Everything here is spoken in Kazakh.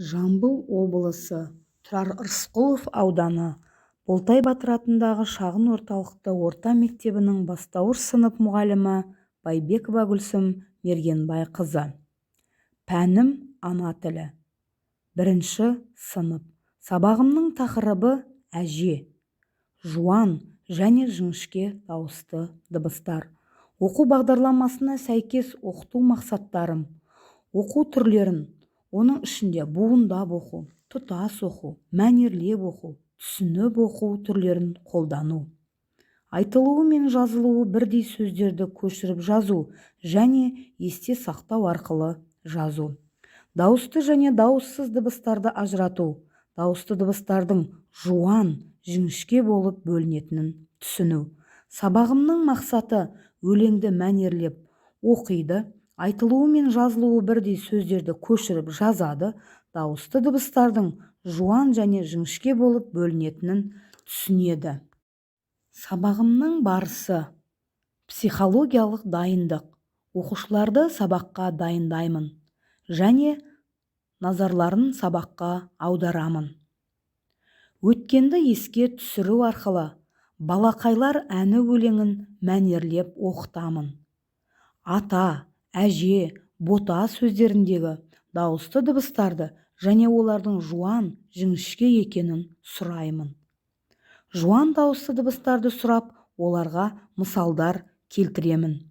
Жамбыл облысы, Тұрар Рысқұлов ауданы, Болтай батыр атындағы шағын орталықты орта мектебінің бастауыш сынып мұғалімі Байбекова Гүлсім Мергенбайқызы. Пәнім ана тілі. Бірінші сынып. Сабағымның тақырыбы: әже. Жуан және жіңішке дауысты дыбыстар. Оқу бағдарламасына сәйкес оқыту мақсаттарым: оқу түрлерін, оның ішінде буындап оқу, тұтас оқу, мәнерлеп оқу, түсініп оқу түрлерін қолдану. Айтылуы мен жазылуы бірдей сөздерді көшіріп жазу және есте сақтау арқылы жазу. Дауысты және дауыссыз дыбыстарды ажырату, дауысты дыбыстардың жуан, жіңішке болып бөлінетінін түсіну. Сабағымның мақсаты: өлеңді мәнерлеп оқиды, айтылуы мен жазылуы бірдей сөздерді көшіріп жазады, дауысты дыбыстардың жуан және жіңішке болып бөлінетінін түсінеді. Сабағымның барысы: Психологиялық дайындық. Оқушыларды сабаққа дайындаймын және назарларын сабаққа аударамын. Өткенді еске түсіру арқылы «Балақайлар» әні өлеңін мәнерлеп оқытамын. Ата, әже, бота сөздеріндегі дауысты дыбыстарды және олардың жуан, жіңішке екенін сұраймын. Жуан дауысты дыбыстарды сұрап, оларға мысалдар келтіремін.